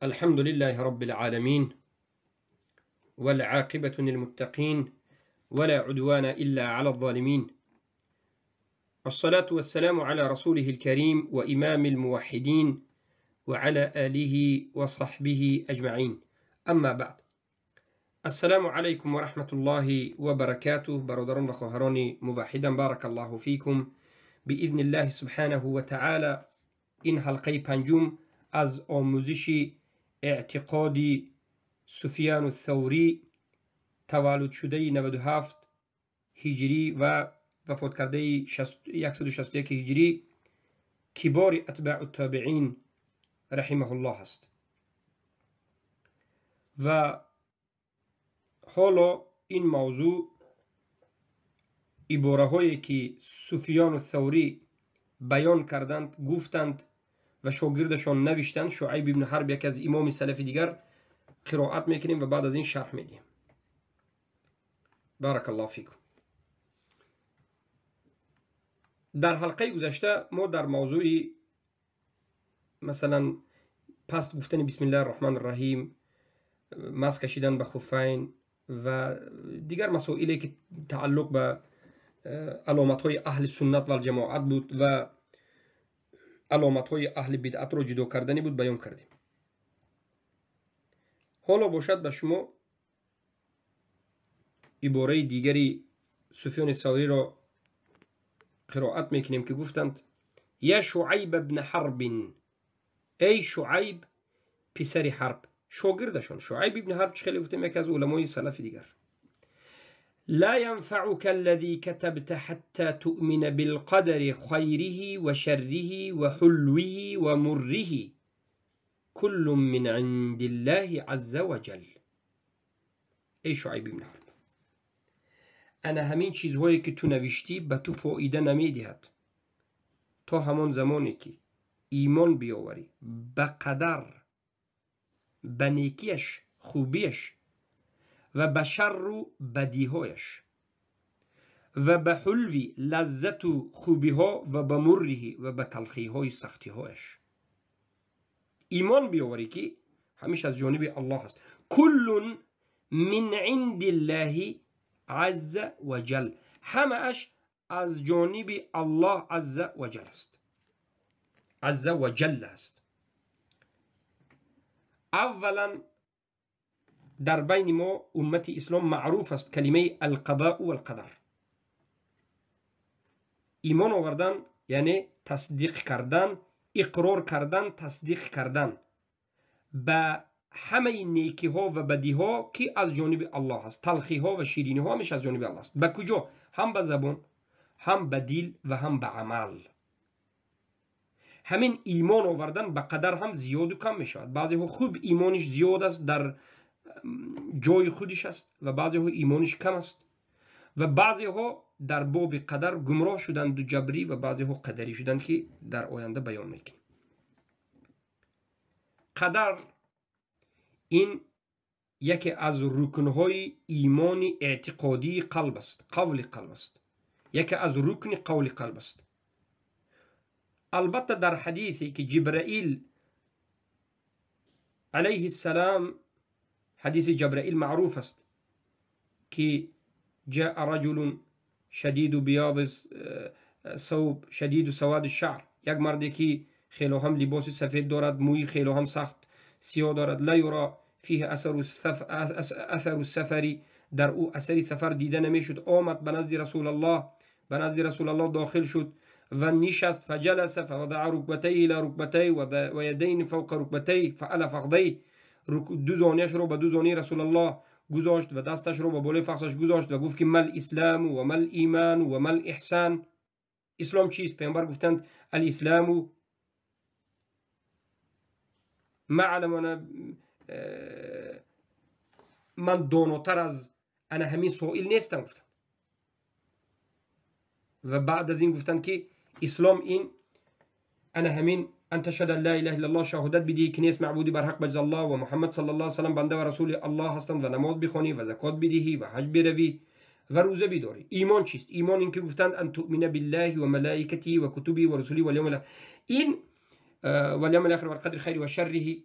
الحمد لله رب العالمين، والعاقبة للمتقين، ولا عدوان إلا على الظالمين. الصلاة والسلام على رسوله الكريم وإمام الموحدين وعلى آله وصحبه أجمعين. أما بعد، السلام عليكم ورحمة الله وبركاته. برادران و خواهران موحدان، بارك الله فيكم. بإذن الله سبحانه وتعالى این حلقه پنجم از آموزش اعتقاد سفیان الثوری، تولد شده 97 هجری و وفات کرده 161 هجری، کبار اتباع التابعین رحمه الله است. و حالا این موضوع عباره هایی که سفیان الثوری بیان کردند، گفتند و شاگردشان نوشتند، شعیب ابن حرب یکی از امام سلف دیگر، قرائت میکنیم و بعد از این شرح میدیم. بارک الله فیکم. در حلقه گذشته ما در موضوع مثلا پست گفتن بسم الله الرحمن الرحیم، مس کشیدن به خفین و دیگر مسائلی که تعلق به علامت های اهل سنت و الجماعت بود و علامت های اهل بدعت رو جدا کردنی بود، بیان کردیم. حالا باشد به شما عباره دیگری سفیان ثوری را قرائت میکنیم که گفتند: یا شعیب ابن حرب، ای شعیب پسر حرب، شاگردشان شعیب ابن حرب چه خیلی گفتیم یکی از علمای سلف دیگر. لا ينفعك الذي كتبت حتى تؤمن بالقدر خيره وشره وحلوه ومره كل من عند الله عز وجل. ای شعیب ابن حرب، انا همین چیزهایی که تو نوشتی به تو فایده نمیدهد تا همان زمانی که ایمان بیاوری به قدر، به نیکیش، خوبیش و به شر و بدیهایش و به حلوی لذت و خوبیها و به مرهی و به تلخیهای سختیهایش ایمان بیاوری که همیشه از جانب الله است. کل من عند الله عز وجل، همه اش از جانب الله عز وجل است، عز وجل است. اولا در بین ما امت اسلام معروف است کلمه القضاء والقدر. ایمان آوردن یعنی تصدیق کردن، اقرار کردن، تصدیق کردن به همه نیکی ها و بدی ها که از جانب الله است، تلخی ها و شیرینی ها همیشه از جانب الله است. به کجا؟ هم به زبان، هم به دل و هم به عمل. همین ایمان آوردن به قدر هم زیاد و کم می شود. بعضی ها خوب ایمانش زیاد است، در جای خودش است، و بعضی ها ایمانش کم است، و بعضی ها در باب قدر گمراه شدند و جبری، و بعضی ها قدری شدند که در آینده بیان میکنیم. قدر این یکی از رکنهای ایمان اعتقادی قلب است، قول قلب است، یکی از رکن قول قلب است. البته در حدیثی که جبرائیل علیه السلام، حدیث جبرائیل معروف است که جاء رجل شدید بیاض ثوب شدید سواد الشعر، یک مردی که خیلی هم لباس سفید دارد، موی خیلی هم سخت سیاه دارد، لا یرا فیه اثر السفر، در او اثر سفر دیده نمیشد. آمد به نزد رسول الله، به نزد رسول الله داخل شد و نشست، فجلس فوضع ركبتيه الى ركبتيه و یدین فوق ركبتيه فعلى فخذيه، دو زانیش رو به دو زانی رسول الله گذاشت و دستش رو به بالای فخذش گذاشت و گفت که مل اسلام و مل ایمان و مل احسان. اسلام چیست؟ پیامبر گفتند الاسلام ما علمنا، من داناتر از انا همین سائل نیستم گفتند. و بعد از این گفتند که اسلام این انا همین ان تشهد لا اله الا الله، شهادت بدهی که نیست معبودی بر حق بجز الله و محمد صلی الله علیه و سلم بنده و رسول الله هستند، و نماز بخوانی و زکات بدهی و حج بروی و روزه بداری. ایمان چیست؟ ایمان این که گفتند ان تؤمن بالله و ملائکته و کتبه و رسله و الیوم این والیوم الاخر والقدر خیر و شره.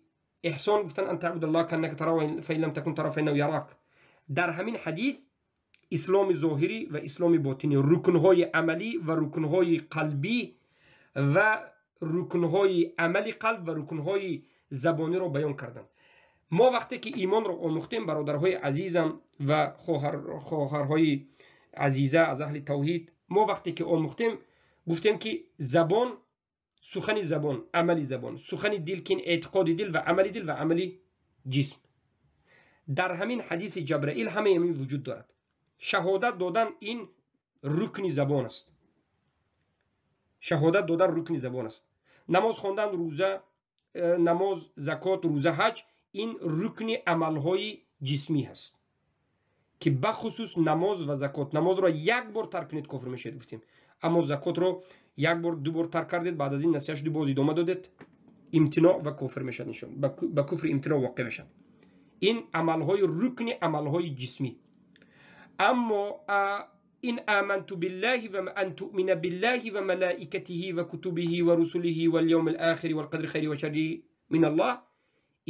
Эҳсон гуфтанд أن تعبد الله كأنك تراه فإن لم تكن تراه فإنه يراك. Дар ҳамин ҳадис исломи зоҳирӣ ва исломи ботинӣ, рукнҳои амалӣ ва рукнҳои қалбӣ ва рукнҳои амали қалб ва рукнҳои забониро баён карданд. Мо вақте ки имонро омӯхтем, бародарҳои азизам ва хоҳарҳои азиза аз аҳли тавҳид, мо вақте ки омӯхтем гуфтем ки забон, сухани забон, амали забон, сухани дил ки ин эътиқоди дил ва амали дил ва амали ҷисм. Дар ҳамин ҳадиси Ҷабраил ҳамаи ҳамин вуҷуд дорад. Шаҳодат додан ин рукни забон аст. Шаҳодат додан рукни забон аст. Намоз хондан, рӯза, намоз, закот, рӯза, ҳаҷ ин рукни амалҳои ҷисмӣ ҳаст ки бахусус намоз ва закот. Намозро як бор тарк кунед, кофир мешавед гуфтем, аммо закотро як бор, ду бор тарк кардед, баъд аз ин насиҳаш ду боз идома додед, имтиноъ ва кофир мешавад иншон, ба куфри имтиноъ воқеъ мешавад. Ин амалҳои рукни амалҳои ҷисмӣ. Аммо ин آمنت بالله و أن تؤمن بالله وملائكته وكتبه ورسله واليوم الآخر والقدر خيره وشره من الله.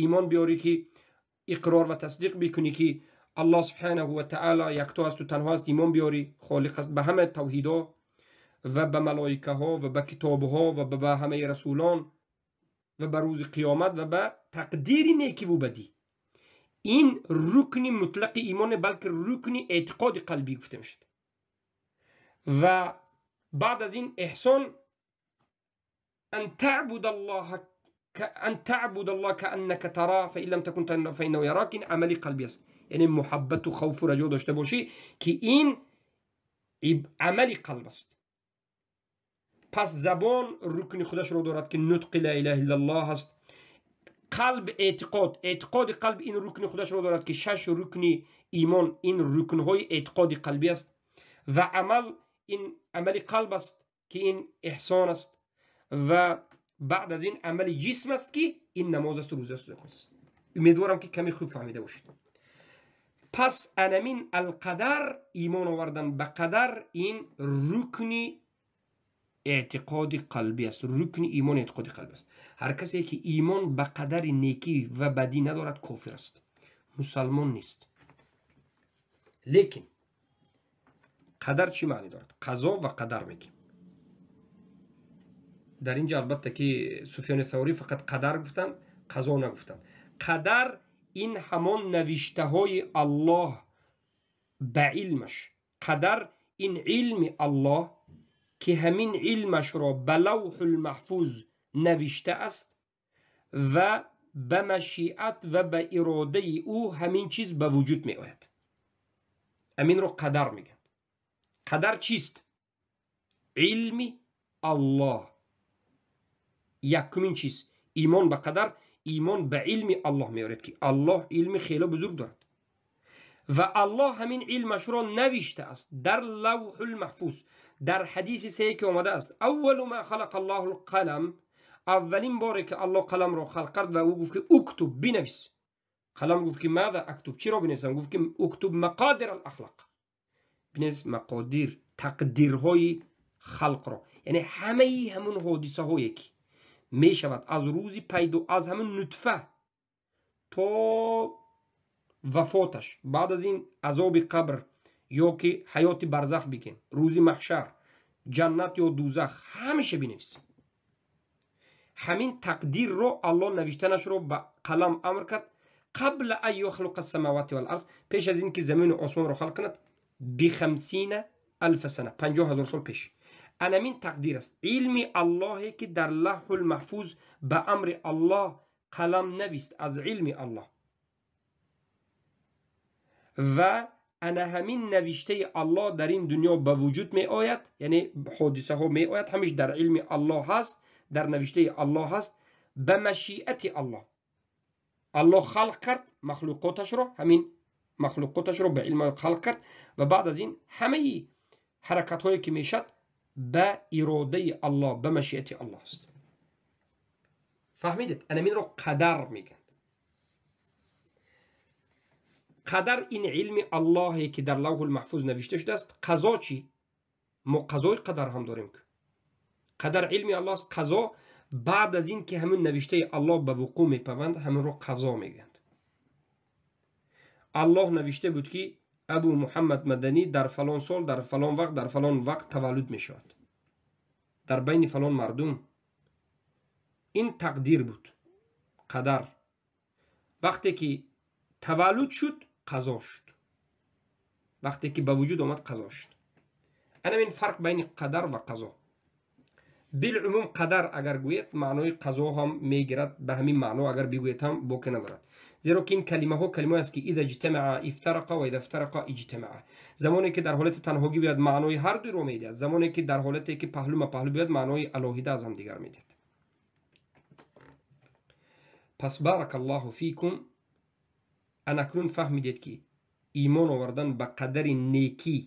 ایمان بیاری که اقرار و تصدیق بکنی که الله سبحانه و تعالی یکتا است و تنها است، ایمان بیاری، خالق است، به همه توحیدها و به ملائکه ها و به کتاب ها و به همه رسولان و به روز قیامت و به تقدیر نیکی و بدی. این رکن مطلق ایمان، بلکه رکن اعتقاد قلبی گفته میشد. و بعد از این احسان، ان تعبد الله كأنك تراه فإن لم تكن فإنه يراك. این عملی قلبی است، یعنی محبت و خوف و رجا داشته باشی که این عملی قلب است. پس زبان رکن خودش رو دارد که نطق لا اله الا الله است. قلب اعتقاد، اعتقاد قلب این رکن خودش رو دارد که شش رکن ایمان این رکنهای اعتقاد قلبی است. و عمل این عمل قلب است که این احسان است. و بعد از این عمل جسم است که این نماز است و روزه است و زکات است. امیدوارم که کمی خوب فهمیده باشید. پس انمین القدر، ایمان آوردن به قدر، این رکن اعتقاد قلبی است، رکن ایمان اعتقاد قلبی است. هر کسی که ایمان به قدر نیکی و بدی ندارد کافر است، مسلمان نیست. لیکن قدر چی معنی دارد؟ قضا و قدر میگیم. در اینجا البته که سفیان ثوری فقط قدر گفتند، قضا نگفتند. قدر این همان نوشته های الله به علمش. قدر این علم الله که همین علمش را به لوح المحفوظ نوشته است و به مشیعت و به اراده او همین چیز به وجود می آید. همین را قدر میگن. قدر چیست؟ علم الله. یکمین چیز ایمان به قدر، ایمان به علم الله میآورد که الله علم خیلی بزرگ دارد و الله همین علمش را نوشته است در لوح المحفوظ. در حدیث سه که آمده است، اول ما خلق الله القلم، اولین باره که الله قلم را خلق کرد و او گفت که اکتب، بنویس. قلم گفت که ماذا اکتب، چی را بنویسم؟ گفت که اکتب مقادیر الاخلاق، بنویس مقادیر، تقدیرهای خلق را، یعنی همه همون حادثه هایی که می شود از روزی پیدا، از همون نطفه تا وفاتش، بعد از این عذاب قبر یا که حیات برزخ بگیم، روزی محشر، جنت یا دوزخ، همیشه بنویس. همین تقدیر رو الله نوشتنش رو به قلم امر کرد قبل ان یخلق السماوات والارض، پیش از این که زمین و آسمان رو خلق کند، ب50,000 سنه، 50,000 سال پیش. انمین تقدیر است، علم الله که در لوح المحفوظ به امر الله قلم نویست، از علم الله. و انا همین نوشته الله در این دنیا به وجود می آید، یعنی حادثه ها می آید، همیش در علم الله هست، در نوشته الله هست، به مشیعت الله. الله خلق کرد مخلوقاتش را، همین مخلوقاتش را به علم خلق کرد و بعد از این همه حرکت هایی که میشد به اراده الله، به مشیعت الله است. فهمیدید؟ انا این رو قدر میگن. قدر این علم اللهی که در لوح المحفوظ نوشته شده است. قضا چی؟ ما قضای قدر هم داریم. قدر علم الله است. قضا Баъд аз ин ки ҳамин навиштаи Аллоҳ ба вуқӯъ мепаванд, ҳаминро қазо мегӯянд. Аллоҳ навишта буд, ки Абу Муҳаммад Маданӣ дар фалон сол, дар фалон вақт, дар фалон вақт таваллуд мешавад, дар байни фалон мардум. Ин тақдир буд, қадар. Вақте ки таваллуд шуд, қазо шуд. Вақте ки ба вуҷуд омад, қазо шуд. Анам ин фарқ байни қадар ва қазо. Билумум қадар агар гӯед, маънои қазо ҳам мегирад. Ба ҳамин маъно агар бигӯед ҳам боке надорад, зеро ки ин калимаҳо калимаҳое аст, ки إذا اجتمعا افترقا وإذا افترقا اجتمعا. Замоне ки дар ҳолати танҳогӣ биёяд, маънои ҳар дуро медиҳад, замоне ки дар ҳолате ки паҳлу ма паҳлу биёяд, маънои алоҳида аз ҳамдигар медиҳад. Пас بارك الله فيكم, анакнун фаҳмидед, ки имон овардан ба қадари некӣ,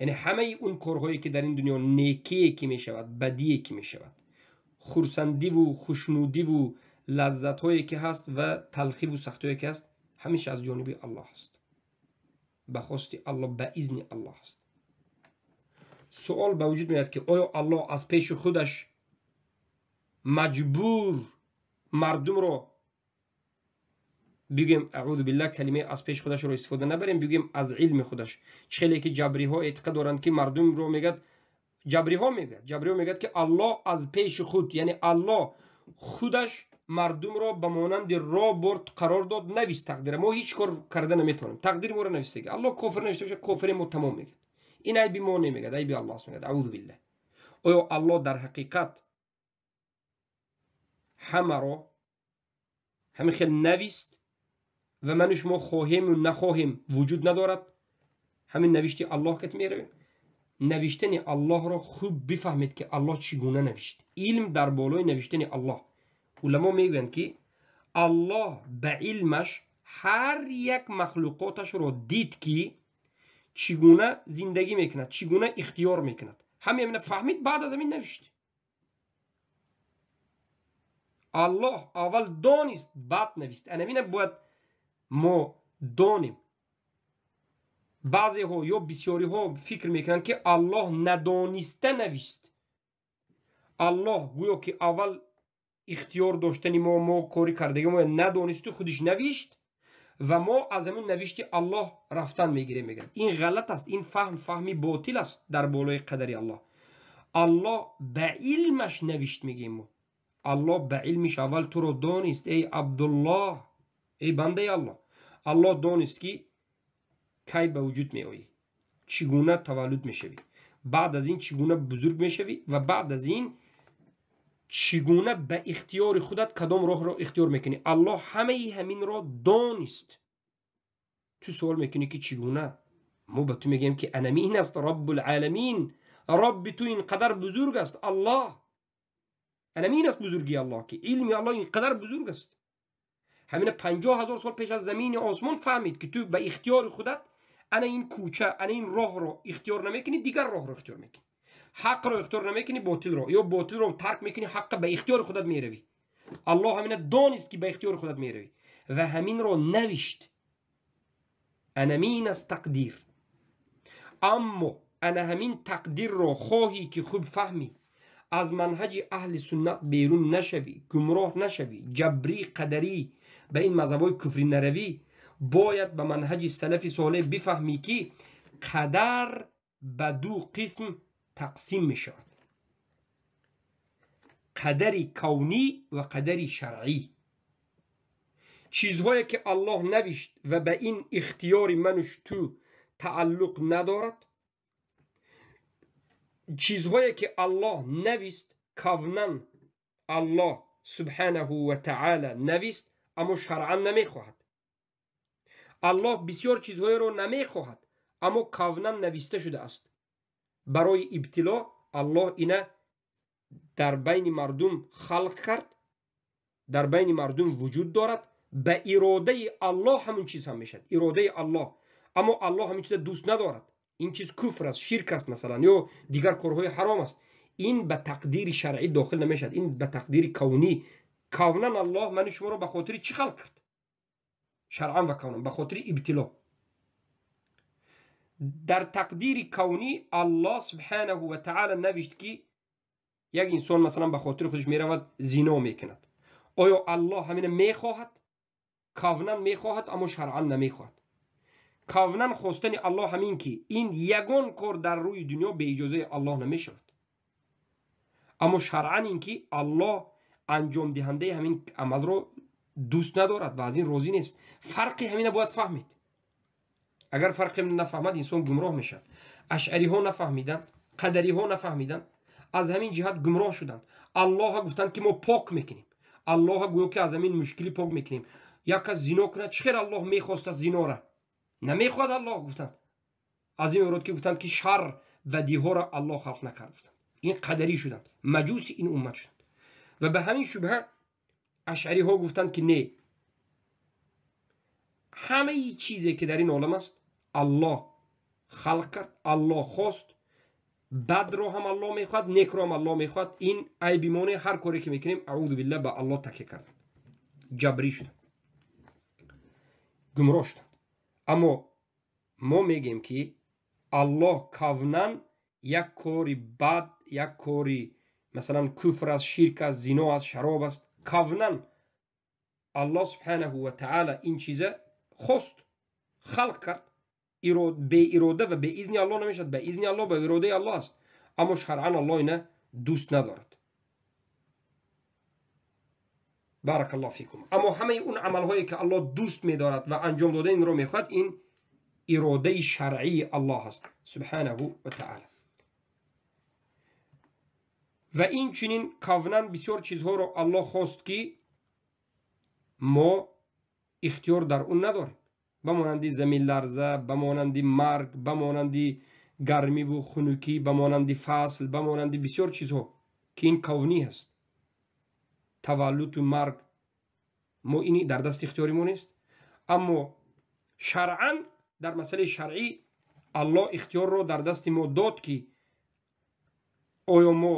яъне ҳамаи он корҳое, ки дар ин дунё некие ки мешавад, бадие ки мешавад, хурсандиву хушнудиву лаззатҳое ки ҳаст ва талхиву сахтиҳое ки ҳаст, ҳамеша аз ҷониби Аллоҳ аст, ба хости Аллоҳ, ба изни Аллоҳ аст. Суол ба вуҷуд меояд, ки оё Аллоҳ аз пеши худаш маҷбур мардумро, бигӯем, أعوذ بالله, калимаи аз пеши худашро истифода набарем, бигӯем, аз илми худаш, чӣ хеле ки ҷабриҳо эътиқод доранд, ки мардумро мегӯяд, ҷабриҳо мегӯяд, ки Аллоҳ аз пеши худ, яъне Аллоҳ худаш мардумро ба монанди робот қарор дод, навист тақдира, мо ҳеҷ кор карда наметавонем, тақдири моро навистега. Аллоҳ кофир навишта боша, кофире мо, тамом, мегӯяд. Ин айби мо немегӯяд, айби Аллоҳ аст, мегӯяд. أعوذ بالله. Оё Аллоҳ дар ҳақиқат ҳамаро ҳамин хел навист ва ману шумо хоҳему нахоҳем вуҷуд надорад, ҳамин навишти Аллоҳ кат меравем? Навиштани Аллоҳро хуб бифаҳмед, ки Аллоҳ чӣ гуна навишт. Илм дар болои навиштани Аллоҳ. Уламо мегӯянд, ки Аллоҳ ба илмаш ҳар як махлуқоташро дид, ки чӣ гуна зиндагӣ мекунад, чӣ гуна ихтиёр мекунад. Ҳамин фаҳмид, баъд аз ҳамин навишт. Аллоҳ аввал донист, баъд навист. Анамина бояд мо донем. Баъзеҳо ё бисёриҳо фикр мекунанд, ки Аллоҳ надониста навист. Аллоҳ гӯё ки аввал ихтиёр доштани мо кори кардагӣ мо надонисту худиш навишт ва мо аз ҳамин навишти Аллоҳ рафтан мегирем, мегӯяд. Ин ғалат аст, ин фаҳм фаҳми ботил аст дар болои қадари Аллоҳ. Аллоҳ ба илмаш навишт, мегӯем мо. Аллоҳ ба илмиш аввал туро донист, эй Абдуллоҳ, эй бандаи Аллоҳ. Аллоҳ донист, ки кай ба вуҷуд меоӣ, чӣ гуна таваллуд мешавӣ, баъд аз ин чӣ гуна бузург мешавӣ ва баъд аз ин чӣ гуна ба ихтиёри худат кадом роҳро ихтиёр мекунӣ. Аллоҳ ҳамаи ҳаминро донист. Ту суол мекунӣ, ки чӣ гуна? Мо ба ту мегӯем, ки анами ин аст رب العالمين. Робби ту ин қадар бузург аст, Аллоҳ. Анами ин аст бузургии Аллоҳ, ки илми Аллоҳ ин қадар бузург аст. Ҳамина 50 000 сол пеш аз замини осмон фаҳмид, ки ту ба ихтиёри худат ана ин кӯча, ана ин роҳро ихтиёр намекунӣ, дигар роҳро ихтиёр мекунӣ, ҳақро ихтиёр намекунӣ, ботилро, ё ботилро тарк мекунӣ, ҳаққа ба ихтиёри худат меравӣ. Аллоҳ ҳамина донист, ки ба ихтиёри худат меравӣ, ва ҳаминро навишт. Анамин аст тақдир. Аммо ана ҳамин тақдирро хоҳӣ, ки хуб фаҳмӣ, аз манҳаҷи аҳли суннат берун нашавӣ, гумроҳ нашавӣ, ҷабрӣ, қадарӣ, ба ин мазҳабҳои куфрӣ наравӣ, бояд ба манҳаҷи салафи солеҳ бифаҳмӣ, ки қадар ба ду қисм тақсим мешавад: қадари кавнӣ ва қадари шаръӣ. Чизҳое ки Аллоҳ навишт ва ба ин ихтиёри ману ту тааллуқ надорад, чизҳое ки Аллоҳ навист, كونا Аллоҳ سبحانه وتعالى навист, аммо шаръан намехоҳад. Аллоҳ бисёр чизҳоеро намехоҳад, аммо كونا нависта шудааст. Барои ибтило Аллоҳ ина дар байни мардум халқ кард, дар байни мардум вуҷуд дорад. Ба иродаи Аллоҳ ҳамун чиз ҳам мешавад, иродаи Аллоҳ, аммо Аллоҳ ҳамин чиза дӯст надорад. Ин чиз куфр аст, ширк аст, масалан, ё дигар корҳои ҳаром аст. Ин ба тақдири шаръӣ дохил намешавад, ин ба тақдири кавнӣ. كونا Аллоҳ мани шуморо ба хотири чӣ халқ кард? شرعا و كونا, ба хотири ибтило. Дар тақдири кавнӣ Аллоҳ سبحانه وتعالى навишт, ки Як инсон масалан ба хотири худаш меравад зино мекунад. Оё Аллоҳ ҳамина мехоҳад? Кавнан мехоҳад, аммо шаръан намехоҳад. Кавнан хостани Аллоҳ ҳамин ки ин ягон кор дар рӯи дунё бе иҷозаи Аллоҳ намешавад. Аммо шаръан ин ки Аллоҳ анҷомдиҳандаи ҳамин амалро дӯст надорад ва аз ин розӣ нест. Фарқи ҳамина бояд фаҳмид. Агар фарқи нафаҳмад, инсон гумроҳ мешавад. Ашъариҳо нафаҳмиданд, қадариҳо нафаҳмиданд, аз ҳамин ҷиҳат гумроҳ шуданд. Аллоҳа гуфтанд ки мо пок мекунем. Аллоҳа гӯё ки аз ҳамин мушкилӣ пок мекунем. Як кас зино кунад, чӣ хел Аллоҳ мехостааст зинора? Намехоҳад Аллоҳ, гуфтанд. Аз ин урод ки гуфтанд ки шар бадиҳоро Аллоҳ халқ накард, гуфтанд. Ин қадарӣ шуданд, маҷуси ин уммат шуданд. Ва ба ҳамин шубҳа ашъариҳо гуфтанд ки не, ҳамаи чизе ки дар ин олам аст Аллоҳ халқ кард, Аллоҳ хост. Бадро ҳам Аллоҳ мехоҳад, некро ҳам Аллоҳ мехоҳад. Ин айби мо не, ҳар коре ки мекунем, аъузу биллаҳ, ба Аллоҳ такя карданд, ҷабрӣ шуданд, гумроҳ шуданд. Аммо мо мегӯем ки Аллоҳ кавнан як кори бад, як кори масалан куфр аст, ширк аст, зино аст, шароб аст, кавнан Аллоҳ субҳанаҳу ва таъала ин чиза хост, халқ кард. Беирода ва беизни Аллоҳ намешавад. Ба изни Аллоҳ, ба иродаи Аллоҳ аст, аммо шаръан Аллоҳ ина дӯст надорад. Баракаллоҳу фикум. Аммо ҳамаи он амалҳое ки Аллоҳ дӯст медорад ва анҷом додани инро мехоҳад, ин иродаи шаръии Аллоҳ аст субҳанаҳу ва таъала. Ва инчунин кавнан бисёр чизҳоро Аллоҳ хост ки мо ихтиёр дар он надорем. Ба монанди заминларза, ба монанди марг, ба монанди гармиву хунукӣ, ба монанди фасл, ба монанди бисёр чизҳо ки ин кавнӣ ҳаст. Таваллуду марг мо ин дар дасти ихтиёри мо нест. Аммо шаръан дар масъалаи шаръӣ Аллоҳ ихтиёрро дар дасти мо дод ки оё мо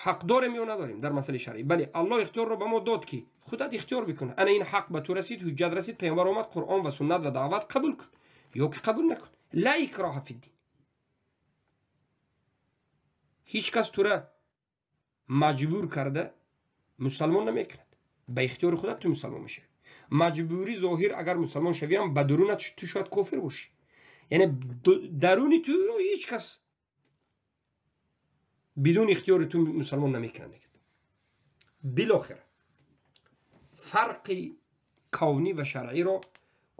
ҳақ дорем ё надорем дар масъалаи шаръӣ. Бале, Аллоҳ ихтиёрро ба мо дод ки худат ихтиёр бикун. Ана ин ҳақ ба ту расид, ҳуҷҷат расид, паёмбар омад, Қуръон ва суннат ва даъват қабул кун ё ки қабул накун. Ла икроҳа фиддин. Ҳеҷ кас тура маҷбур карда мусалмон намекунад. Ба ихтиёри худат ту мусалмон мешавӣ. Маҷбурӣ зоҳир агар мусалмон шавӣ ҳам ба дарунат ту шояд кофир бошӣ. Яъне даруни туро ҳеҷ кас бидуни ихтиёри ту мусалмон намекунад. Билохира фарқи кавнӣ ва шаръиро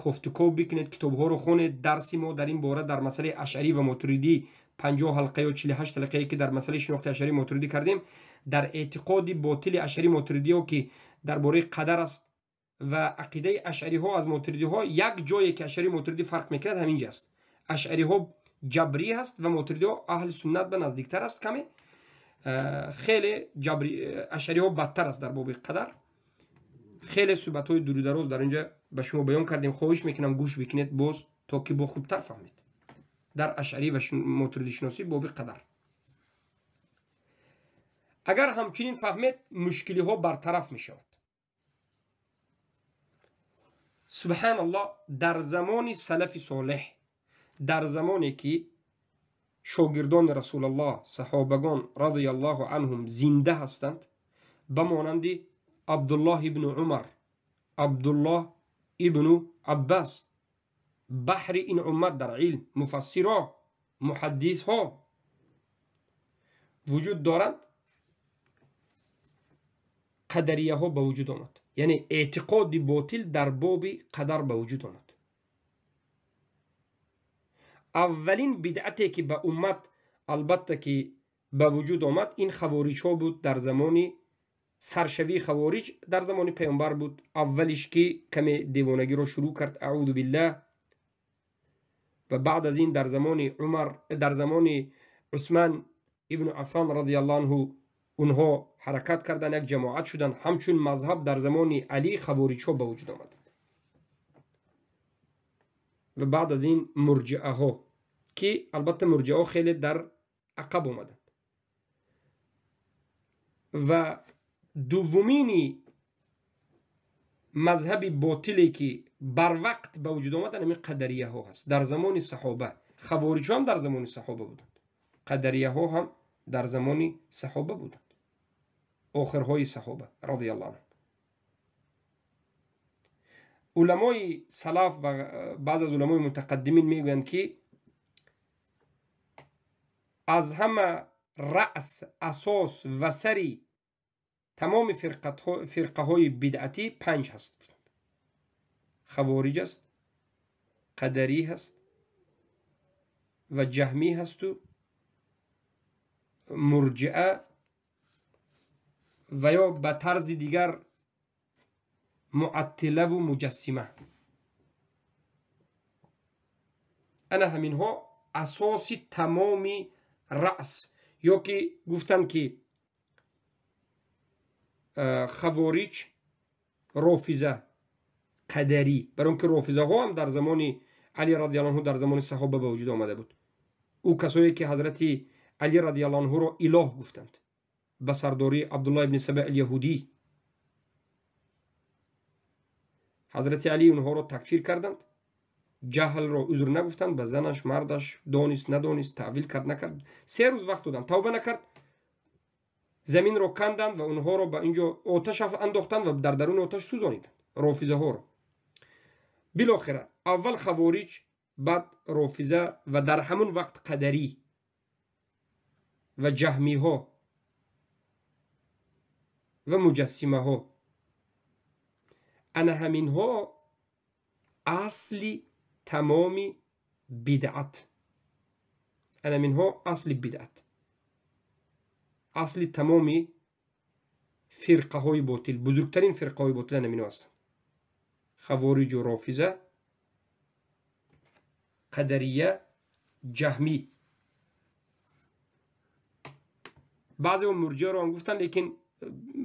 кофтуков бикунед, китобҳоро хонед. Дарси мо дар ин бора дар масъалаи ашъарӣ ва мотуридӣ 50 ҳалқа ё 48 ҳалқае ки дар масъалаи шинохти ашъарӣ мотуридӣ кардем, дар эътиқоди ботили ашъарӣ мотуридиҳо ки дар бораи қадар аст ва ақидаи ашъариҳо аз мотуридиҳо, як ҷое ки ашъарӣ мотуридӣ фарқ мекунад ҳамин ҷа аст. Ашъариҳо ҷабрӣ ҳаст ва мотуридиҳо аҳли суннат ба наздиктар аст каме. Хеле ашъариҳо бадтар аст дар боби қадар. Хеле суҳбатҳои дурудароз дар инҷа ба шумо баён кардем. Хоҳиш мекунам гӯш бикунед боз, то ки бо хубтар фаҳмед дар ашъарӣ ва мотуридишиносӣ боби қадар. Агар ҳамчунин фаҳмед, мушкилиҳо бартараф мешавад. Субҳаналлоҳ, дар замони салафи солеҳ, дар замоне ки шогирдони Расулаллоҳ, саҳобагон радиаллоҳу анҳум зинда ҳастанд, ба монанди Абдуллоҳ ибну Умар, Абдуллоҳ ибну Аббас, баҳри ин уммат дар илм, муфассиро, муҳаддисҳо вуҷуд доранд, қадарияҳо ба вуҷуд омад. Яъне эътиқоди ботил дар боби қадар ба вуҷуд омад. Аввалин бидъате ки ба уммат албатта ки ба вуҷуд омад, ин хавориҷҳо буд. Дар замони саршавии хавориҷ дар замони паёмбар буд. Аввалиш ки каме девонагиро шурӯъ кард, аъузу биллаҳ. Ва баъд аз ин дар замони Умар, дар замони Усман ибну Аффан радиаллоҳу анҳу онҳо ҳаракат карданд, як ҷамоат шуданд. Ҳамчун мазҳаб дар замони Алӣ хавориҷҳо ба вуҷуд омаданд. Ва баъд аз ин мурҷиаҳо ки албатта мурҷиаҳо хеле дар ақаб омаданд. Ва дуввумини мазҳаби ботиле ки барвақт ба вуҷуд омаданд ҳамин қадарияҳо ҳаст. Дар замони саҳоба, хавориҷҳо ҳам дар замони саҳоба буданд, қадарияҳо ҳам Дар замони саҳоба буданд, охирҳои саҳоба радиаллоҳу анҳум. Уламои салаф ва баъзе аз уламои мутақаддимин мегӯянд, ки аз ҳама раъс, асос ва сари тамоми фирқаҳои бидъатӣ панҷ ҳаст. Хавориҷ аст, қадарӣ ҳаст ва ҷаҳмӣ ҳасту мурҷиа ва ё ба тарзи дигар муаттилаву муҷассима. Ана ҳаминҳо асоси тамоми раъс, ё ки гуфтанд, ки хавориҷ, рофиза, қадарӣ, барои он ки рофизаҳо ҳам дар замони Али радиаллоҳу анҳу, дар замони саҳоба ба вуҷуд омада буд. Ӯ касое ки ҳазрати Али радиаллоҳу анҳуро илоҳ гуфтанд ба сардории Абдуллоҳ ибни Саба ал-Яҳудӣ. Ҳазрати Али онҳоро такфир карданд, ҷаҳлро узр нагуфтанд, ба занаш, мардаш, донист, надонист, таъвил кард, накард, 3 рӯз вақт доданд, тавба накард, заминро канданд ва онҳоро ба инҷо оташ андохтанд ва дар даруни оташ сӯзониданд рофизаҳоро. Билохира аввал хавориҷ, баъд рофиза ва дар ҳамон вақт қадарӣ ва ҷаҳмиҳо ва муҷассимаҳо. Ана ҳаминҳо асли тамоми бидъат. Ана ҳаминҳо асли бидъат, асли тамоми фирқаҳои ботил, бузургтарин фирқаҳои ботил ана ҳаминҳо ҳастанд: хавориҷу рофиза, қадария, ҷаҳмӣ. Баъзеҳо мурҷиаро ҳам гуфтанд, лекин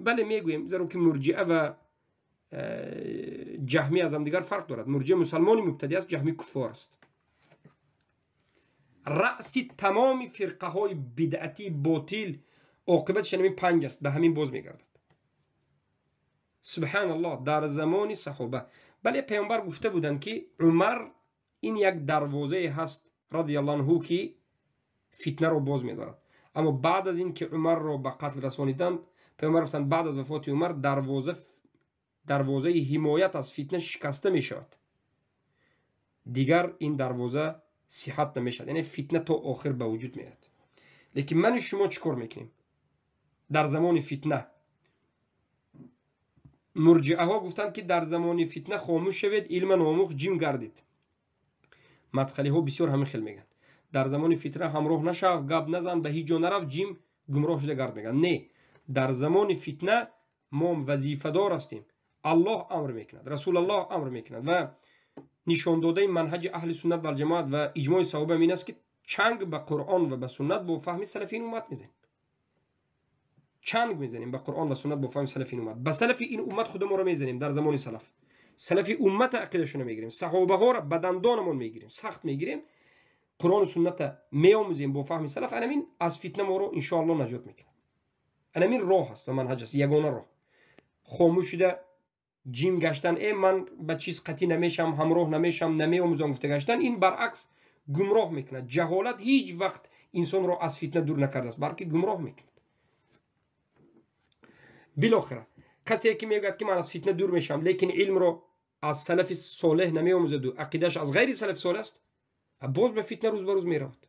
бале мегӯем, зеро ки мурҷиа ва ҷаҳмӣ аз ҳамдигар фарқ дорад. Мурҷиа мусалмони мубтадӣ аст, ҷаҳмӣ куффор аст. Раъси тамоми фирқаҳои бидъатии ботил оқибатиш ҳамин панҷ аст, ба ҳамин боз мегардад. Субҳаналлоҳ, дар замони саҳоба. Бале, паёмбар гуфта буданд, ки Умар ин як дарвозае ҳаст радиаллоҳу анҳу, ки фитнаро боз медорад. Аммо баъд аз ин ки Умарро ба қатл расониданд, паёмбар гуфтанд, баъд аз вафоти Умар дарвозаи ҳимоят аз фитна шикаста мешавад, дигар ин дарвоза сиҳат намешавад, яъне фитна то охир ба вуҷуд меояд. Лекин ману шумо чӣ кор мекунем дар замони фитна? Мурҷиаҳо гуфтанд, ки дар замони фитна хомӯш шавед, илма номӯх ҷим гардид. Мадхалиҳо бисёр ҳамин хел мегӯянд: дар замони фитна ҳамроҳ нашав, гап назан, ба ҳеҷ ҷо нарав, ҷим гумроҳ шуда гард мегӯянд. Не, дар замони фитна мо вазифадор ҳастем. Аллоҳ амр мекунад, Расулаллоҳ амр мекунад ва нишондодаи манҳаҷи аҳли суннат валҷамоат ва иҷмои саҳоба ин аст, ки чанг ба Қуръон ва ба суннат бо фаҳми салафи ин уммат мезанем. Чанг мезанем ба Қуръон ва суннат бо фаҳми салафи ин уммат. Ба салафи ин уммат худамонро мезанем дар замони салаф. Салафи уммата ақидашонро мегирем, саҳобаҳоро ба дандонамон мегирем, сахт мегирем, Қуръону сунната меомӯзем бо фаҳми салаф. Анамин аз фитна моро иншоаллоҳ наҷот мекунад. Анамин роҳ аст ва манҳаҷ аст, ягона роҳ. Хомӯш шуда ҷим гаштан, ман ба чиз қатъӣ намешам, ҳамроҳ намешам, намеомӯзам гуфта гаштан, ин баръакс гумроҳ мекунад. Ҷаҳолат ҳеҷ вақт инсонро аз фитна дур накардааст, балки гумроҳ мекунад. Билохира касе ки мегӯяд, ки ман аз фитна дур мешавам, лекин илмро аз салафи солеҳ намеомӯзаду ақидааш аз ғайри салафи солеҳ аст, боз ба фитна рӯз ба рӯз меравад.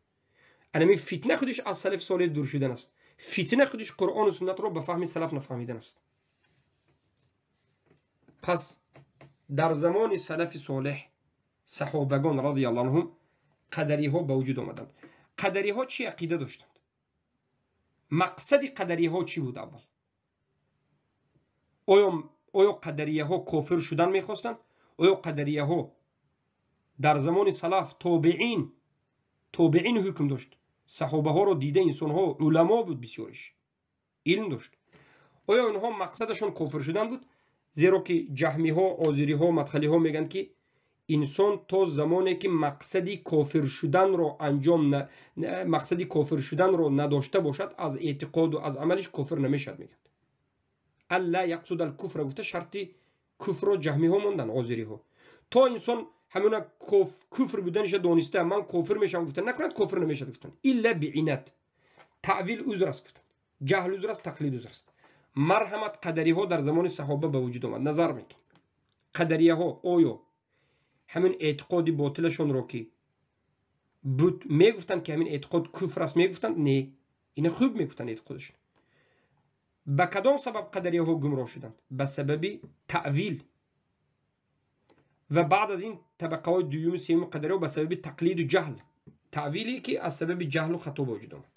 Анамин фитна худиш аз салафи солеҳ дур шудан аст. Фитна худиш Қуръону суннатро ба фаҳми салаф нафаҳмидан аст. Пас дар замони салафи солеҳ, саҳобагон радиаллоҳу анҳум, қадариҳо ба вуҷуд омаданд. Қадариҳо чӣ ақида доштанд? Мақсади қадариҳо чӣ буд аввал? Оё қадарияҳо кофир шудан мехостанд? Оё қадарияҳо дар замони салаф тобеин ҳукм дошт, саҳобаҳоро дида инсонҳо уламо буд, бисёриш илм дошт. Оё инҳо мақсадашон кофир шудан буд? Зеро ки ҷаҳмиҳо, озириҳо, мадхалиҳо мегӯянд, ки инсон то замоне ки мақсади кофир шуданро анҷом мақсади кофир шуданро надошта бошад, аз эътиқоду аз амалиш кофир намешавад, мегӯянд. Алла яқсуд алкуфра гуфта шарти куфрро ҷаҳмиҳо монданд, озириҳо. То инсон ҳамона куфр буданиша дониста, ман кофир мешавам гуфта накунад, кофир намешавад гуфтанд. Илла биинат. Таъвил узр аст гуфтанд, ҷаҳл узр аст, тақлид узр аст. Марҳамат, қадариҳо дар замони саҳоба ба вуҷуд омад. Назар мекунем, қадарияҳо оё ҳамин эътиқоди ботилашонро ки буд мегуфтанд, ки ҳамин эътиқод куфр аст, мегуфтанд? Не, ина хуб мегуфтанд эътиқодашон. Ба кадом сабаб қадарияҳо гумроҳ шуданд? Ба сабаби таъвил. Ва баъд аз ин табақаҳои дуюму сеюми қадариҳо ба сабаби тақлиду ҷаҳл, таъвиле ки аз сабаби ҷаҳлу хато ба вуҷуд омад.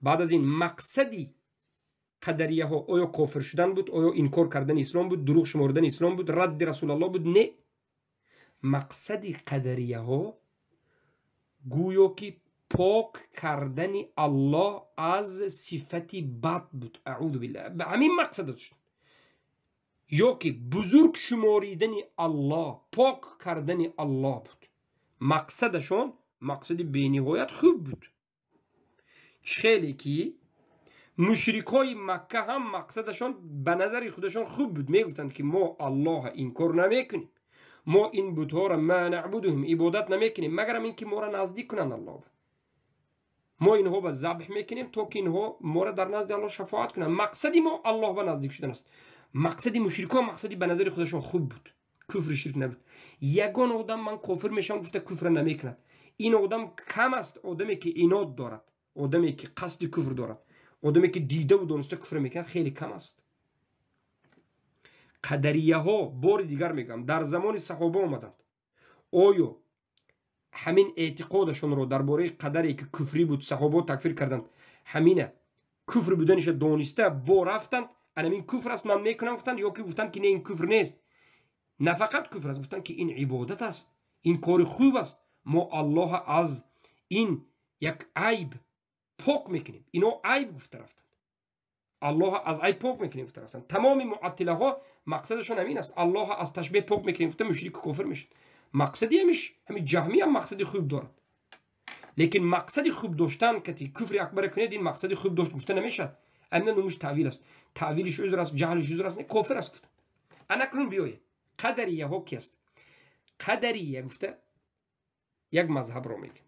Баъд аз ин мақсади қадарияҳо оё кофир шудан буд, оё инкор кардани ислом буд, дурӯғ шумордани ислом буд, радди Расулаллоҳ буд? Не, мақсади қадарияҳо гӯё ки пок кардани Аллоҳ аз сифати бад буд. Аъузу биллаҳ, ба ҳамин мақсад дошт, ё ки бузург шуморидани Аллоҳ, пок кардани Аллоҳ буд. Мақсадашон мақсади бениҳоят хуб буд. Чӣ хеле ки мушрикҳои Макка ҳам мақсадашон ба назари худашон хуб буд, мегуфтанд, ки мо Аллоҳа инкор намекунем, мо ин бутҳоро ма наъбудуҳум ибодат намекунем, магарам ин ки моро наздик кунанд Аллоҳ. Мо инҳо ба забҳ мекунем, то ки инҳо моро дар назди Аллоҳ шафоат кунанд. Мақсади мо Аллоҳ ба наздик шудан аст. Мақсади мушрикҳо мақсади ба назари худашон хуб буд, куфри ширк набуд. Ягон одам ман кофир мешавам гуфта куфра намекунад. Ин одам кам аст, одаме ки инод дорад, одаме ки қасди куфр дорад, одаме ки дидаву дониста куфр мекунад, хеле кам аст. Қадарияҳо, бори дигар мегӯям, дар замони саҳоба омаданд. Оё ҳамин эътиқодашонро дар бораи қадаре ки куфрӣ буд, саҳобао такфир карданд, ҳамина куфр буданиша дониста бо рафтанд, анамин куфр аст, ман мекунам гуфтанд, ё ки гуфтанд, ки не, ин куфр нест, на фақат куфр аст, гуфтанд, ки ин ибодат аст, ин кори хуб аст, мо Аллоҳа аз ин як айб пок мекунем. Ино айб гуфта рафтанд, Аллоҳа аз айб пок мекунем гуфта рафтанд. Тамоми муаттилаҳо мақсадашон ҳамин аст, Аллоҳа аз ташбеҳ пок мекунем гуфта мушрику кофир мешавад. Мақсади ҳамиш ҳами ҷаҳмӣ ҳам мақсади хуб дорад, лекин мақсади хуб доштан кати куфри акбара кунед, ин мақсади хуб дошт гуфта намешавад. Амина номуш таъвил аст, таъвилиш узр аст, ҷаҳлиш узр аст, не, кофир аст гуфтанд. Анакнун биёед, қадарияҳо ки аст? Қадария гуфта як мазҳабро мегӯянд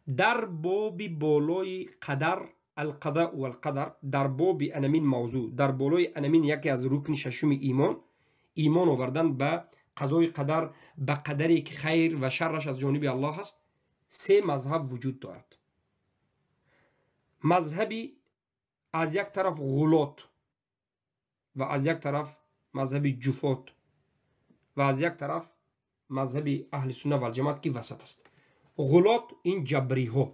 дар боби болои қадар, алқадау валқадар, дар боби анамин мавзӯъ, дар болои анамин яке аз рукни шашуми имон, имон овардан ба қазои қадар, ба қадаре ки хайр ва шарраш аз ҷониби Аллоҳ аст, се мазҳаб вуҷуд дорад. Мазҳаби аз як тараф ғулот ва аз як тараф мазҳаби ҷуфот ва аз як тараф мазҳаби аҳли сунна валҷамоат, ки васат аст. Ғулот ин ҷабриҳо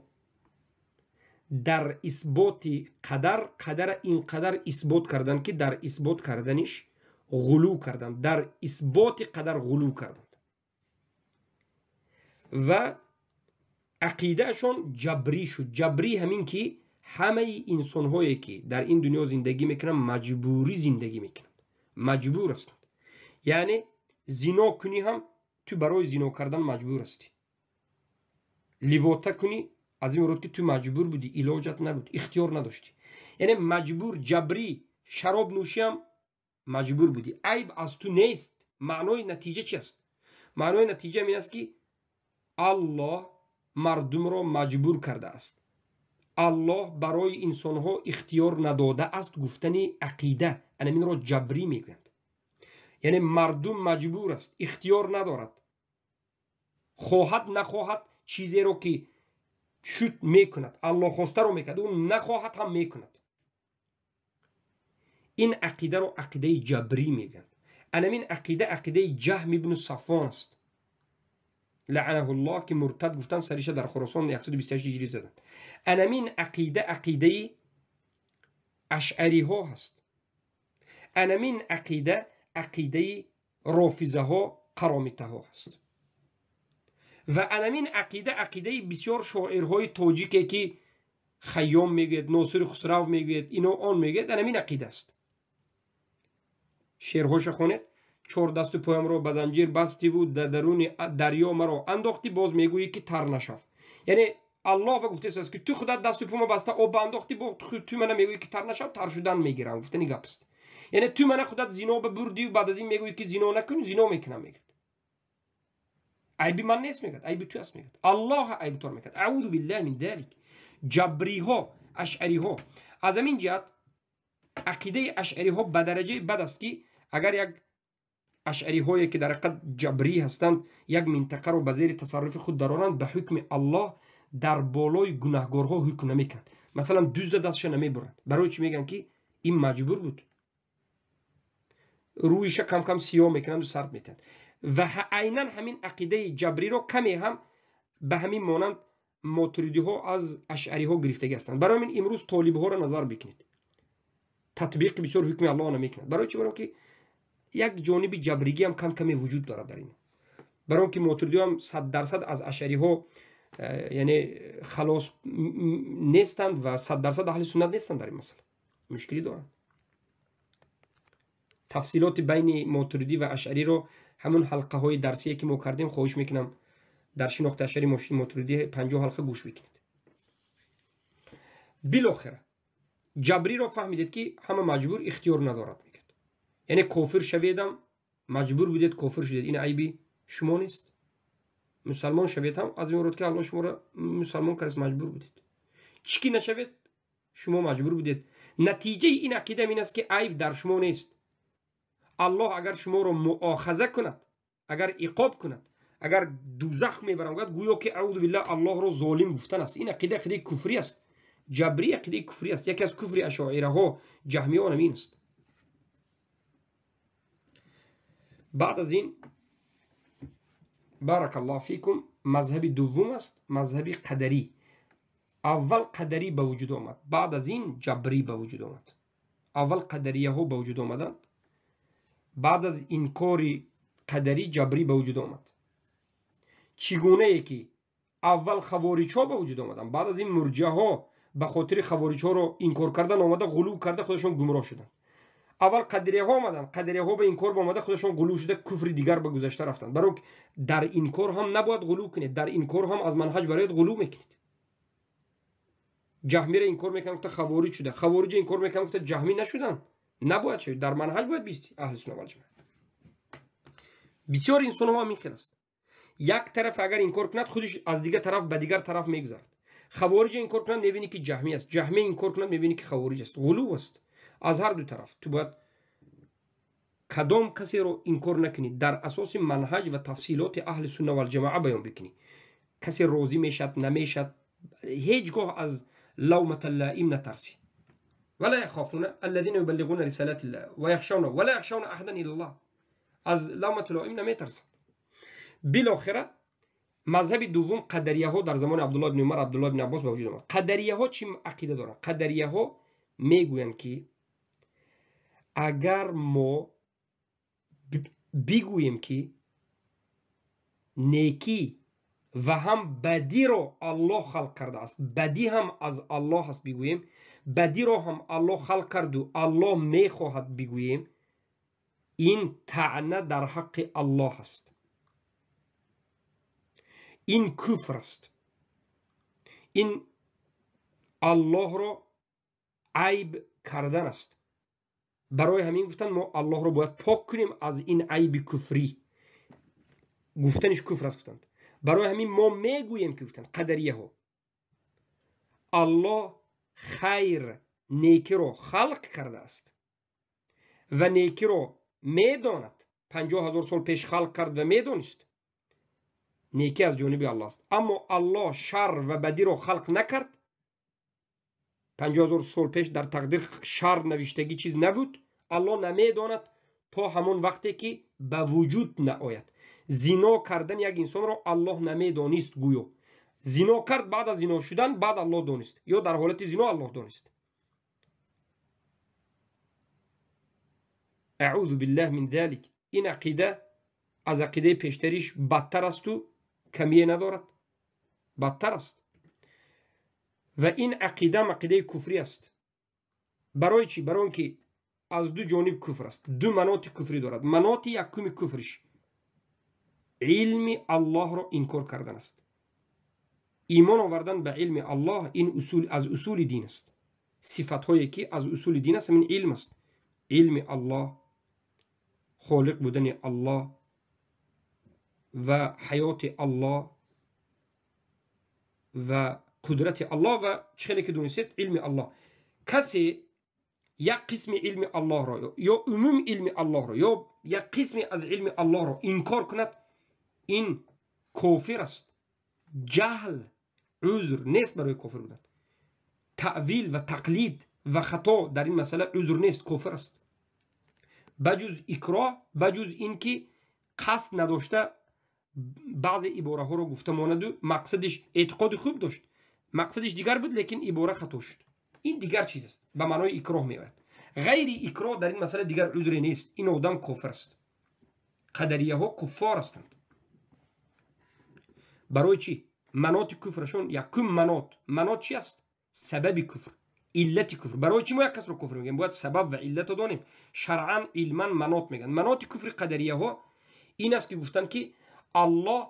дар исботи қадар, қадара ин қадар исбот карданд, ки дар исбот карданиш ғулӯ карданд, дар исботи қадар ғулӯ карданд ва ақидаашон ҷабрӣ шуд. Ҷабрӣ ҳамин ки ҳамаи инсонҳое ки дар ин дунё зиндагӣ мекунанд, маҷбурӣ зиндагӣ мекунанд, маҷбур ҳастанд. Яъне зино кунӣ ҳам ту барои зино кардан маҷбур ҳастӣ, ливота кунӣ аз ин мурод ки ту маҷбур будӣ, илоҷат набуд, ихтиёр надоштӣ. Яъне маҷбур, ҷабрӣ. Шароб нӯшиам маҷбур будӣ, айб аз ту нест. Маънои натиҷа чи аст? Маънои натиҷа ин аст, ки Аллоҳ мардумро маҷбур кардааст, Аллоҳ барои инсонҳо ихтиёр надодааст гуфтани ақида, анаминро ҷабрӣ мегӯянд. Яъне мардум маҷбур аст, ихтиёр надорад, хоҳад нахоҳад чизеро ки шуд мекунад, Аллоҳ хостаро мекунад, ӯ нахоҳад ҳам мекунад. Ин ақидаро ақидаи ҷабрӣ мегӯянд. Анамин ақида ақидаи Ҷаҳм ибну Сафон аст, лаъанаҳуллоҳ, ки муртад гуфтанд, сариша дар Хуросон 128 ҳиҷрӣ заданд. Анамин ақида ақидаи ашъариҳо ҳаст. Анамин ақида ақидаи рофизаҳо, қаромитаҳо ҳаст. Ва анамин ақида ақидаи бисёр шоирҳои тоҷике, ки Хайём мегӯяд, Носири Хусрав мегӯяд, ино он мегӯяд, анамин ақида аст. Шеърҳоша хонед: чор дасту поямро ба занҷир бастиву дар даруни дарё маро андохтӣ, боз мегӯӣ, ки тар нашав. Яъне Аллоҳ ба гуфтааст, ки ту худат дасту пома баста об ба андохтӣ, бо ту мана мегӯӣ, ки тар нашав, тар шудан мегирам гуфтани гап аст. Яъне ту мана худат зино ба бурдию баъд аз ин мегӯӣ, ки зино накун, зино мекунам мегӯяд. Айби ман нест мегӯяд, айби ту аст мегӯяд, Аллоҳ айбтор мекунад. Аъузу биллаҳи мин залик. Ҷабриҳо, ашъариҳо. Аз ҳамин ҷиҳат ақидаи ашъариҳо ба дараҷаи бад аст, ки агар як ашъариҳое, ки дар ҳақиқат ҷабрӣ ҳастанд, як минтақаро ба зери тасарруфи худ дароранд, ба ҳукми Аллоҳ дар болои гунаҳгорҳо ҳукм намекунанд. Масалан, дузда дастша намебуранд. Барои чӣ? Мегӯянд, ки ин маҷбур буд. Рӯиша кам-кам сиёҳ мекунанду сард метиҳанд. Ва айнан ҳамин ақидаи ҷабриро каме ҳам ба ҳамин монанд мотуридиҳо аз ашъариҳо гирифтагӣ ҳастанд. Барои ҳамин имрӯз толибҳоро назар бикунед, татбиқи бисёр ҳукми Аллоҳ намекунад. Барои чӣ? Барои ки як ҷониби ҷабригӣ ҳам кам каме вуҷуд дорад дар ин. Барои он ки мотуридиҳо ҳам 100% аз ашъариҳо яъне халос нестанд ва 100% аҳли суннат нестанд, дар ин масъала мушкилӣ доранд. Тафсилоти байни мотуридӣ ва ашъариро ҳамун ҳалқаҳои дарсие, ки мо кардем, хоҳиш мекунам, дар шинохти ашъари, мотуридӣ 50 ҳалқа гӯш бикунед. Билохира ҷабриро фаҳмидед, ки ҳама маҷбур, ихтиёр надорад, мегӯяд. Яъне кофир шаведам, маҷбур будед, кофир шудед, ин айби шумо нест. Мусалмон шавед ҳам, аз ин род ки Аллоҳ шуморо мусалмон кардааст, маҷбур будед. Чӣ ки нашавед, шумо маҷбур будед. Натиҷаи ин ақида ин аст, ки айб дар шумо нест. Аллоҳ агар шуморо муохаза кунад, агар иқоб кунад, агар дузах мебарам гӯяд, гӯё ки, аъузу биллаҳ, Аллоҳро золим гуфтан аст. Ин ақида ақидаи куфрӣ аст. Ҷабрӣ ақидаи куфрӣ аст. Яке аз куфри ашоираҳо, ҷаҳмиён ҳамин аст. Баъд аз ин, барак Аллоҳ фикум, мазҳаби дуввум аст, мазҳаби қадарӣ. Аввал қадарӣ ба вуҷуд омад, баъд аз ин ҷабрӣ ба вуҷуд омад. Аввал қадарияҳо ба вуҷуд омаданд, баъд аз инкори қадарӣ ҷабрӣ ба вуҷуд омад. Чӣ гунае ки аввал хавориҷҳо ба вуҷуд омаданд, баъд аз ин мурҷаҳо ба хотири хавориҷҳоро инкор кардан омада, ғулув карда, худашон гумроҳ шуданд. Аввал қадарияҳо омаданд, қадарияҳо ба инкор омада, худашон ғулув шуда, куфри дигар ба гузашта рафтанд. Барои дар инкор ҳам набояд ғулув кунед, дар инкор ҳам аз манҳаҷ барояд, ғулув мекунед. Ҷаҳмиро инкор мекунанд, гуфта хавориҷ шуда, хавориҷа инкор мекунанд, гуфта ҷаҳмӣ нашуданд. Набояд шавед, дар манҳаҷ бояд бистӣ аҳли сунна вал ҷамоа. Бисёр инсонҳо ҳамин хел аст. Як тараф агар инкор кунад, худаш аз дигар тараф ба дигар тараф мегузарад. Хавориҷа инкор кунад, мебинӣ, ки ҷаҳмӣ аст. Ҷаҳмӣ инкор кунад, мебинӣ, ки хавориҷ аст. Ғулув аст аз ҳар ду тараф. Ту бояд кадом касеро инкор накунӣ, дар асоси манҳаҷ ва тафсилоти аҳли сунна валҷамоа баён бикунӣ. Касе розӣ мешад, намешад, ҳеҷ гоҳ аз лавмата лаим натарсӣ. ولا يخافون الذين يبلغون رسالات الله ويخشون ولا يخشون احدا الا الله. Аз лавмату лаим наметарсанд. Билохира мазҳаби дуввум, қадарияҳо, дар замони Абдулло ибни Умар, Абдулло ибни Аббос ба вуҷуд омад. Қадарияҳо чӣ ақида доранд? Қадарияҳо мегӯянд, ки агар мо бигӯем, ки некӣ ва ҳам бадиро Аллоҳ халқ кардааст, бадӣ ҳам аз Аллоҳ аст бигӯем, бадиро ҳам Аллоҳ халқ карду Аллоҳ мехоҳад бигӯем, ин таъна дар ҳаққи Аллоҳ аст, ин куфр аст, ин Аллоҳро айб кардан аст. Барои ҳамин гуфтанд, мо Аллоҳро бояд пок кунем аз ин айби куфрӣ. Гуфтаниш куфр аст, гуфтанд. Барои ҳамин мо мегӯем, ки, гуфтанд қадарияҳо, Аллоҳ хайр, некиро халқ кардааст ва некиро медонад, 50 000 сол пеш халқ кард ва медонист, некӣ аз ҷониби Аллоҳ аст. Аммо Аллоҳ шар ва бадиро халқ накард. 50 000 сол пеш дар тақдир шар навиштагӣ чиз набуд. Аллоҳ намедонад то ҳамон вақте ки ба вуҷуд наояд. Зино кардани як инсонро Аллоҳ намедонист, гӯё зино кард, баъд аз зино шудан баъд Аллоҳ донист ё дар ҳолати зино Аллоҳ донист. Аъузу биллаҳ мин залик. Ин ақида аз ақидаи пештариш бадтар асту камие надорад, бадтар аст. Ва ин ақидаам ақидаи куфрӣ аст. Барои чӣ? Барои он ки аз ду ҷониб куфр аст, ду маноти куфрӣ дорад. Маноти якуми куфриш илми Аллоҳро инкор кардан аст. Имон овардан ба илми Аллоҳ ин усул аз усули дин аст. Сифатҳое ки аз усули дин аст, ҳамин илм аст. Илми Аллоҳ, холиқ будани Аллоҳ ва ҳаёти Аллоҳ ва қудрати Аллоҳ ва чӣ хеле ки донистед, илми Аллоҳ. Касе як қисми илми Аллоҳро ё умум илми Аллоҳро ё як қисми аз илми Аллоҳро инкор кунад, ин кофир аст. Ҷаҳл узр нест барои кофир будан. Таъвил ва тақлид ва хато дар ин масъала узр нест, кофир аст. Ба ҷуз икроҳ, ба ҷуз ин ки қасд надошта баъзе ибораҳоро гуфта монаду мақсадиш эътиқоди хуб дошт, мақсадиш дигар буд, лекин ибора хато шуд. Ин дигар чиз аст, ба маънои икроҳ меояд. Ғайри икроҳ дар ин масъала дигар узре нест, ин одам кофир аст. Қадарияҳо куффор ҳастанд. Барои чӣ? Маноти куфрашон якум манот. Манот чи аст? Сабаби куфр, иллати куфр. Барои чӣ мо як касро куфр мегӯем? Бояд сабаб ва иллатро донем. Шаръан, илман манот мегӯянд. Маноти куфри қадарияҳо ин аст, ки гуфтанд, ки Аллоҳ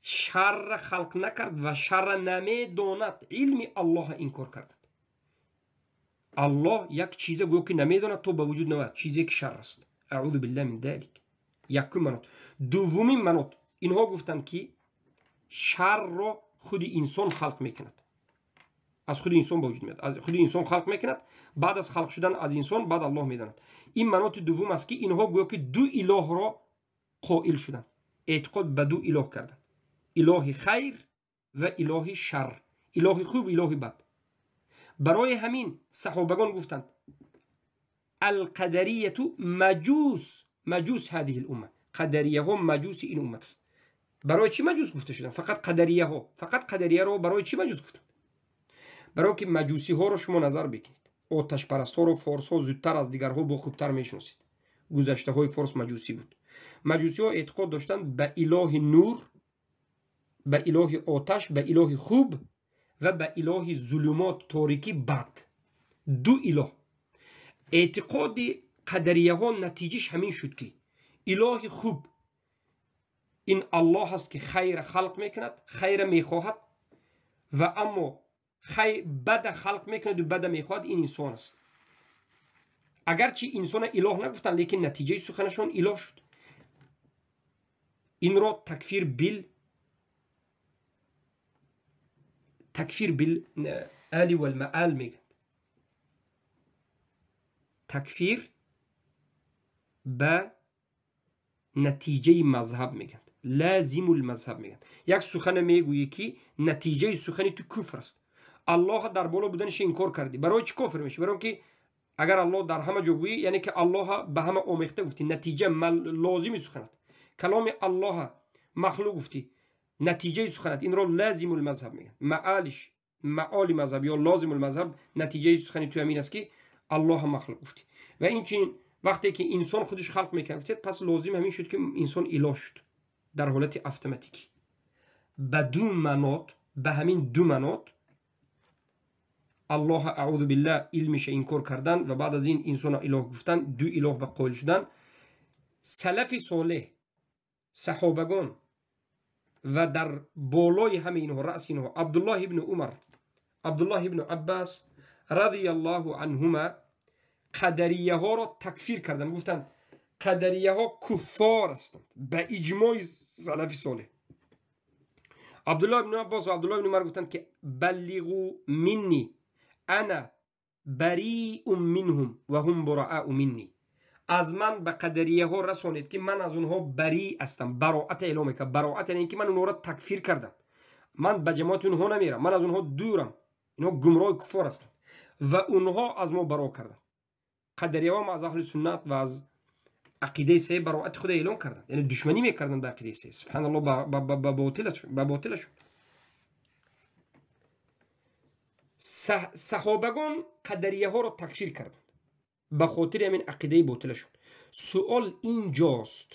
шарра халқ накард ва шарра намедонад. Илми Аллоҳа инкор карданд. Аллоҳ як чиза гӯё ки намедонад, то ба вуҷуд наояд, чизе ки шарр аст. Аъузу биллаҳи мин залик. Якум манот. Дуввумин манот, инҳо гуфтанд, ки шарро худи инсон халқ мекунад, аз худи инсон ба вуҷуд меояд, аз худи инсон халқ мекунад, баъд аз халқ шудан аз инсон баъд Аллоҳ медонад. Ин маноти дуввум аст, ки инҳо гӯё ки ду илоҳро қоил шуданд, эътиқод ба ду илоҳ карданд: илоҳи хайр ва илоҳи шарр, илоҳи хуб, илоҳи бад. Барои ҳамин саҳобагон гуфтанд: алқадарияту маҷус, маҷус ҳадиҳи лумма. Қадарияҳо маҷуси ин уммат аст. Барои чӣ маҷус гуфта шуданд? Фақат қадарияҳо, фақат қадарияро барои чӣ маҷус гуфтанд? Барои ки маҷусиҳоро шумо назар бикунед, оташпарастҳоро форсҳо зудтар аз дигарҳо бо хубтар мешиносед. Гузаштаҳои форс маҷусӣ буд. Маҷусиҳо эътиқод доштанд ба илоҳи нур, ба илоҳи оташ, ба илоҳи хуб ва ба илоҳи зулумот, торикӣ, бад. Ду илоҳ. Эътиқоди қадарияҳо натиҷиш ҳамин шуд, ки илоҳи хуб ин Аллоҳ аст, ки хайра халқ мекунад, хайра мехоҳад, ва аммо бада халқ мекунаду бада мехоҳад, ин инсон аст. Агарчи инсона илоҳ нагуфтанд, лекин натиҷаи суханашон илоҳ шуд. Инро такфир бил али валмаал мегӯянд. Такфир ба натиҷаи мазҳаб мегӯянд, лазимул мазҳаб мегӯянд. Як сухане мегӯӣ, ки натиҷаи сухани ту куфр аст. Аллоҳ дар боло буданиша инкор кардӣ. Барои чӣ кофир мешӣ? Барои ки агар Аллоҳ дар ҳама ҷо гӯӣ, яъне ки Аллоҳа ба ҳама омехта гуфтӣ, натиҷа лозими суханат. Каломи Аллоҳа махлуқ гуфтӣ, натиҷаи суханат. Инро лазимул мазҳаб мегӯянд. Маалиш, маоли мазҳаб ё лозимул мазҳаб, натиҷаи сухани ту ҳамин аст, ки Аллоҳа махлуқ гуфтӣ. Ва инчунин вақте ки инсон худаш халқ мекард, гуфтед, пас лозим ҳамин шуд, ки инсон илоҳ шуд дар ҳолати автоматикӣ. Ба ду манот, ба ҳамин ду манот Аллоҳ, аъузу биллаҳ, илмиша инкор кардан ва баъд аз ин инсона илоҳ гуфтан, ду илоҳ ба қоил шудан. Салафи солеҳ, саҳобагон ва дар болои ҳамаи инҳо, раъси инҳо Абдуллоҳ ибни Умар, Абдуллоҳ ибни Аббас радияллоҳу анҳума қадарияҳоро такфир карданд. Гуфтанд, қадарияҳо куффор ҳастанд ба иҷмои салафи солеҳ. Абдуллоҳ ибни Аббос ва Абдуллоҳ ибни Умар гуфтанд, ки баллиғу минни ана бариун минҳум ва ҳум бураау минни. Аз ман ба қадарияҳо расонед, ки ман аз онҳо барӣ ҳастам. Бароат эълом мекард. Бароат яъне ин ки ман онҳоро такфир кардам, ман ба ҷамоати онҳо намерам, ман аз онҳо дурам, инҳо гумроҳи куффор ҳастанд ва онҳо аз мо баро карданд. Қадарияҳо аз аҳли суннат ва аз ақидаи саҳеҳ бароати худа эълон карданд, яъне душманӣ мекарданд ба ақидаи саҳеҳ. Субҳаналлоҳ, ба ботилашон. Саҳобагон қадарияҳоро такфир карданд ба хотири ҳамин ақидаи ботилашон. Суол инҷост: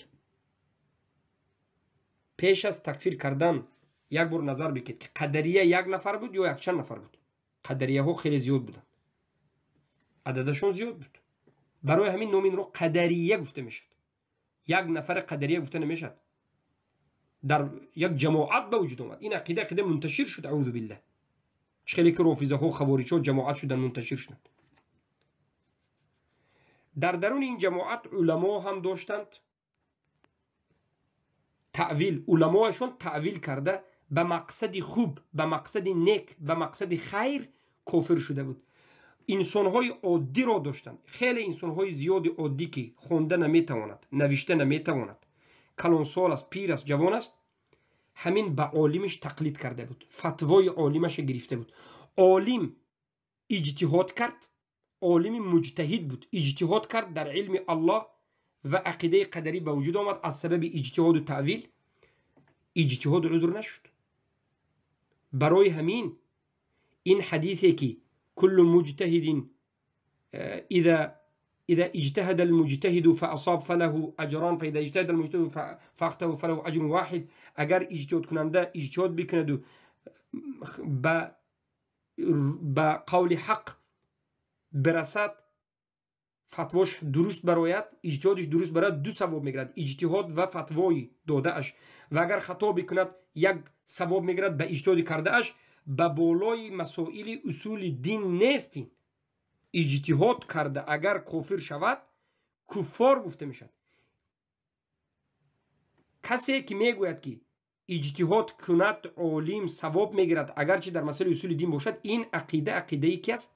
пеш аз такфир кардан як бор назар бикед, ки қадария як нафар буд ё якчанд нафар буд. Қадарияҳо хеле зиёд буданд, ададашон зиёд буд. Барои ҳамин номи инро қадария гуфта мешавад. Як нафаре қадария гуфта намешавад, дар як ҷамоат ба вуҷуд омад ин ақида, ақида мунташир шуд. Аъузу биллаҳ. Чӣ хеле ки рофизаҳо, хавориҷҳо ҷамоат шуданд, мунташир шуданд. Дар даруни ин ҷамоат уламо ҳам доштанд таъвил, уламоашон таъвил карда ба мақсади хуб, ба мақсади нек, ба мақсади хайр кофир шуда буд. Инсонҳои оддиро доштанд, хеле инсонҳои зиёди оддӣ, ки хонда наметавонад, навишта наметавонад, калонсол аст, пир аст, ҷавон аст, ҳамин ба олимиш тақлид карда буд, фатвои олимаша гирифта буд. Олим иҷтиҳод кард, олими муҷтаҳид буд, иҷтиҳод кард дар илми Аллоҳ ва ақидаи қадарӣ ба вуҷуд омад аз сабаби иҷтиҳоду таъвил. Иҷтиҳоду узр нашуд. Барои ҳамин ин ҳадисе, ки كل مجتهد إذا اجتهد المجتهد فأصاب فله أجران، فإذا اجتهد المجتهد فأخطأ فله أجر واحد. اگر اجتهاد کننده اجتهاد بکند و به قول حق برسد، فتواش درست براید، اجتهادش درست براید، دو ثواب میگیرد، اجتهاد و فتوای داده اش. و اگر خطا بکند، یک ثواب میگیرد به اجتهاد کرده اش. به بالای مسائل اصول دین نیستین. اجتهاد کرده اگر کافر شود، کفار گفته میشد. کسی که میگوید که اجتهاد کند عالم ثواب میگیرد اگرچه در مسئله اصول دین باشد، این عقیده عقیده کی است؟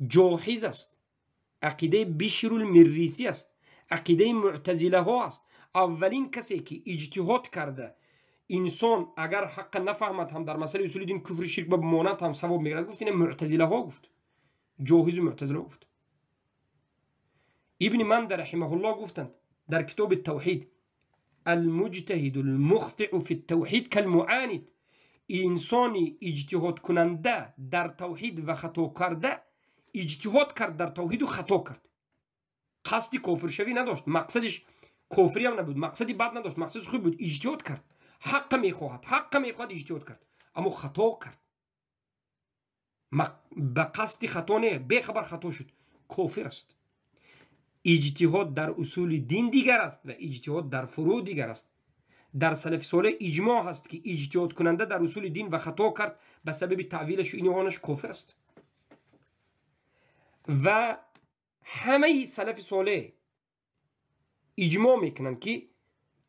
جاحظ است، عقیده بشر المریسی است، عقیده معتزله ها است. اولین کسی که اجتهاد کرده انسان اگر حق نفهمد هم در مسئله اصول دین کفر شرک بماند هم ثواب میگیرد، گفت این معتزله ها گفت، جاحظ معتزله گفت. ابن منده رحمه الله گفتند در کتاب توحید: المجتهد المخطئ في التوحید كالمعاند. انسانی اجتهاد کننده در توحید و خطا کرده، اجتهاد کرد در توحید و خطا کرد، قصدی کافر شوی نداشت، مقصدش کفری هم نبود، مقصدی بد نداشت، مقصدش خوب بود، اجتهاد کرد، حق میخواهد، حق میخواهد، اجتهاد کرد، اما خطا کرد، به قصد خطا نه، بخبر خطا شد، کافر است. اجتهاد در اصول دین دیگر است و اجتهاد در فروع دیگر است. در سلف صالح اجماع هست که اجتهاد کننده در اصول دین و خطا کرد به سبب تعویلش و اینهانش کافر است. و همه سلف صالح اجماع میکنند که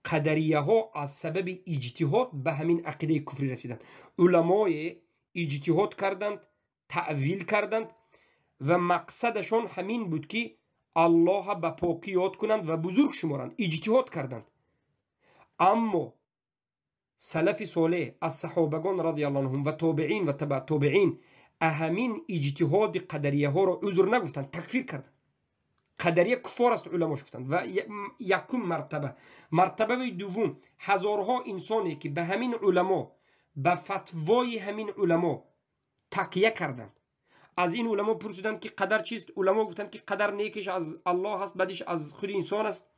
قدریه ها از سبب اجتهاد به همین عقیده کفری رسیدند. علمای اجتهاد کردند، تعویل کردند و مقصدشان همین بود که الله به پاکی یاد کنند و بزرگ شمارند، اجتهاد کردند. اما سلف صالح از صحابگان رضی الله عنهم و تابعین و تبع تابعین اهمین اجتهاد قدریه ها را عذر نگفتند، تکفیر کردند. قدریه کفار است علماش گفتند. و یکم مرتبه، مرتبه دوم، هزارها انسانی که به همین علما، به فتوای همین علما تکیه کردند، از این علما پرسیدند که قدر چیست؟ علما گفتند که قدر نیکش از الله است، بدش از خود انسان است.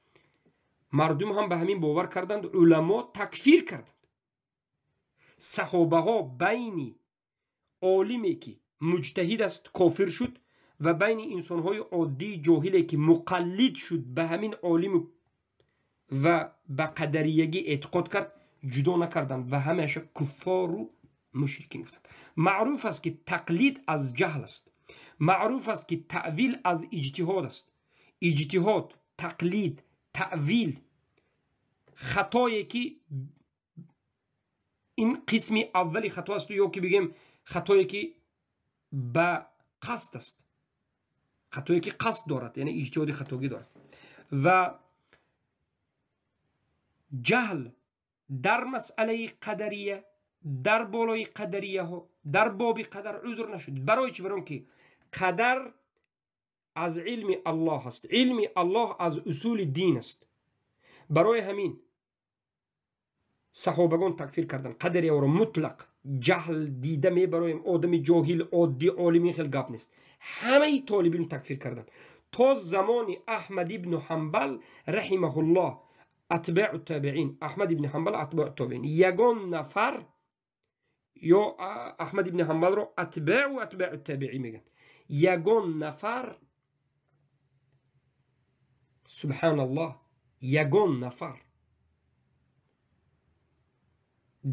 مردم هم به همین باور کردند، علما تکفیر کردند. صحابه ها بین عالمی که مجتهد است کافر شد و بین انسان های عادی جاهلی که مقلد شد به همین عالم و به قدریگی اعتقاد کرد جدا نکردند و همیشه کفار و مشرکین گفتند. معروف است که تقلید از جهل است، معروف است که تعویل از اجتهاد است. اجتهاد، تقلید، تعویل خطایی که این قسم اولی خطا است، یا که بگیم خطایی که به قصد است، خطایی که قصد دارد، یعنی اجتهاد خطاگی دارد. و جهل در مسئله قدریه، در بالای قدریه ها، در باب قدر عذر نشد. برای چی؟ برای که قدر از علم الله است، علم الله از اصول دین است. برای همین صحابگان تکفیر کردند قدریه را مطلق. جهل دیده میبرایم، آدم جاهل عادی عالمی خیلی گپ نیست، همه طالبین تکفیر کردند تا زمان احمد ابن حنبل رحمه الله، اتباع التابعین. احمد ابن حنبل اتباع التابعین، یگان نفر یا احمد ابن حنبل رو اتباع و اتباع التابعین میگن، یگان نفر، سبحان الله، یگان نفر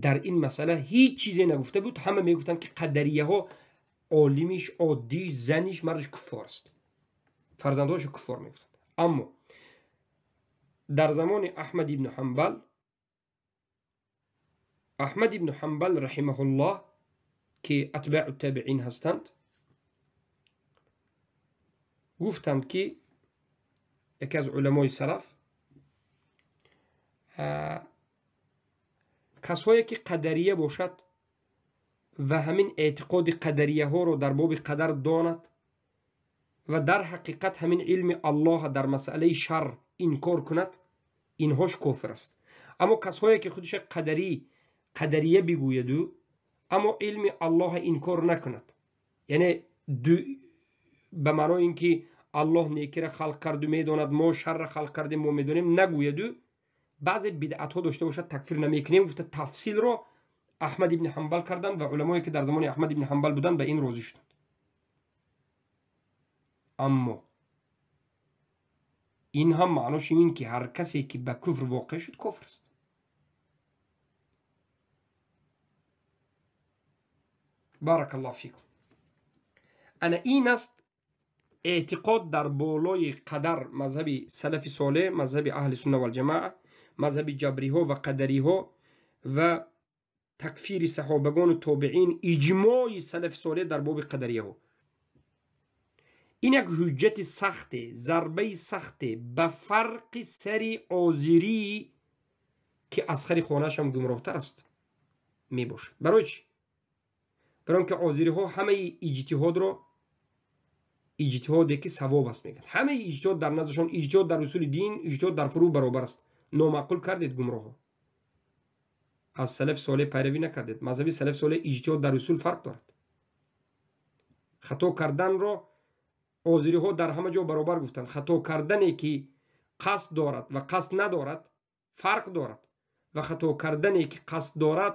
در این مسئله هیچ چیزی نگفته بود. همه میگفتند که قدریه ها عالمیش، عادی، زنیش، مردش کفار است، فرزندهاش کفار میگفتند. اما در زمان احمد ابن حنبل Аҳмад ибн Ҳанбал раҳимаҳуллоҳ ки атбаъу табиин ҳастанд, гуфтанд ки яке аз уламои салаф касҳое ки қадария бошад ва ҳамин эътиқоди қадарияҳоро дар боби қадар донад ва дар ҳақиқат ҳамин илми Аллоҳ дар масъалаи шар инкор кунад, инҳош кофир аст. Аммо касҳое ки худша қадария бигӯяду аммо илми Аллоҳ инкор накунад, яъне ба маънои ин ки Аллоҳ некира халқ карду медонад, мо шарра халқ кардем, мо медонем нагӯяду баъзе бидъатҳо дошта бошад, такфир намекунем гуфта тафсилро Аҳмад ибни Ҳанбал карданд ва уламое ки дар замони Аҳмад ибни Ҳанбал буданд ба ин розӣ шуданд. Аммо ин ҳам маънош ин ки ҳар касе ки ба куфр воқеъ шуд кофир аст. Баракаллоҳу фикум. Ана ин аст эътиқод дар болои қадар мазҳаби салафи солеҳ, мазҳаби аҳли сунна валҷамоа, мазҳаби ҷабриҳо ва қадариҳо ва такфири саҳобагону тобеин, иҷмои салафи солеҳ дар боби қадарияҳо. Ин як ҳуҷҷати сахте, зарбаи сахте ба фарқи сари озирӣ ки аз хари хонаашам гумроҳтар аст мебошад. Барои чӣ? Барои он ки озириҳо ҳамаи иҷтиҳодро иҷтиҳоде ки савоб аст мегӯянд. Ҳамаи иҷтиҳод дар наздашон, иҷтиҳод дар усули дин, иҷтиҳод дар фурӯъ баробар аст. Номаъқул кардед гумроҳо. Аз салаф солеҳ пайравӣ накардед. Мазҳаби салаф солеҳ иҷтиҳод дар усул фарқ дорад. Хато карданро озириҳо дар ҳама ҷо баробар гуфтанд. Хато кардане ки қасд дорад ва қасд надорад фарқ дорад ва хато кардане ки қасд дорад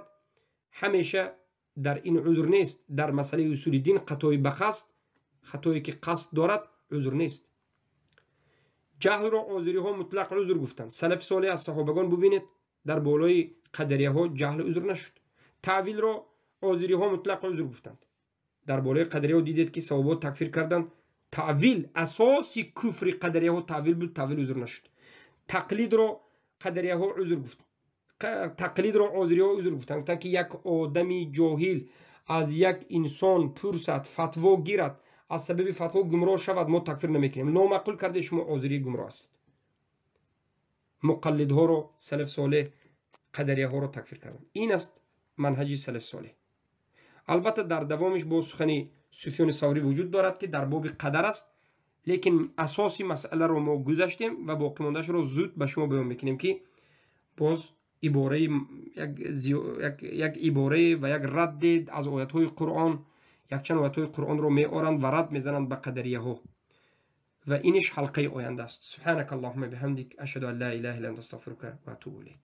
ҳамеша дар ин узр нест. Дар масъалаи усули дин хатои ба қасд, хатое ки қасд дорад узр нест. Ҷаҳлро озириҳо мутлақ узр гуфтанд. Салафи солеҳ аз саҳобагон бубинед, дар болои қадарияҳо ҷаҳл узр нашуд. Таъвилро озириҳо мутлақ узр гуфтанд. Дар болои қадарияҳо дидед ки саҳобаҳо такфир карданд. Таъвил асоси куфри қадарияҳо таъвил буд, таъвил узр нашуд. Тақлидро қадарияҳо узр гуфт, тақлидро озириҳо узр гуфтанд. Гуфтанд ки як одами ҷоҳил аз як инсон пурсад, фатво гирад, аз сабаби фатво гумроҳ шавад, мо такфир намекунем. Номаъқул карде шумо озирӣ гумроҳ ҳастед. Муқаллидҳоро салаф солеҳ қадарияҳоро такфир карданд. Ин аст манҳаҷи салаф солеҳ. Албатта дар давомиш бо сухани Суфёни Саврӣ вуҷуд дорад ки дар боби қадар аст, лекин асоси масъаларо мо гузаштем ва боқимондаашро зуд ба шумо баён мекунем ки боз ибораи як иборае ва як радде аз оятҳои Қуръон, якчанд оятҳои Қуръонро меоранд ва рад мезананд ба қадарияҳо ва иниш ҳалқаи оянда аст. Субҳанака Аллоҳумма биҳамдик, ашҳаду ан ла илаҳа илла анта, астағфирука ва атубу илайк.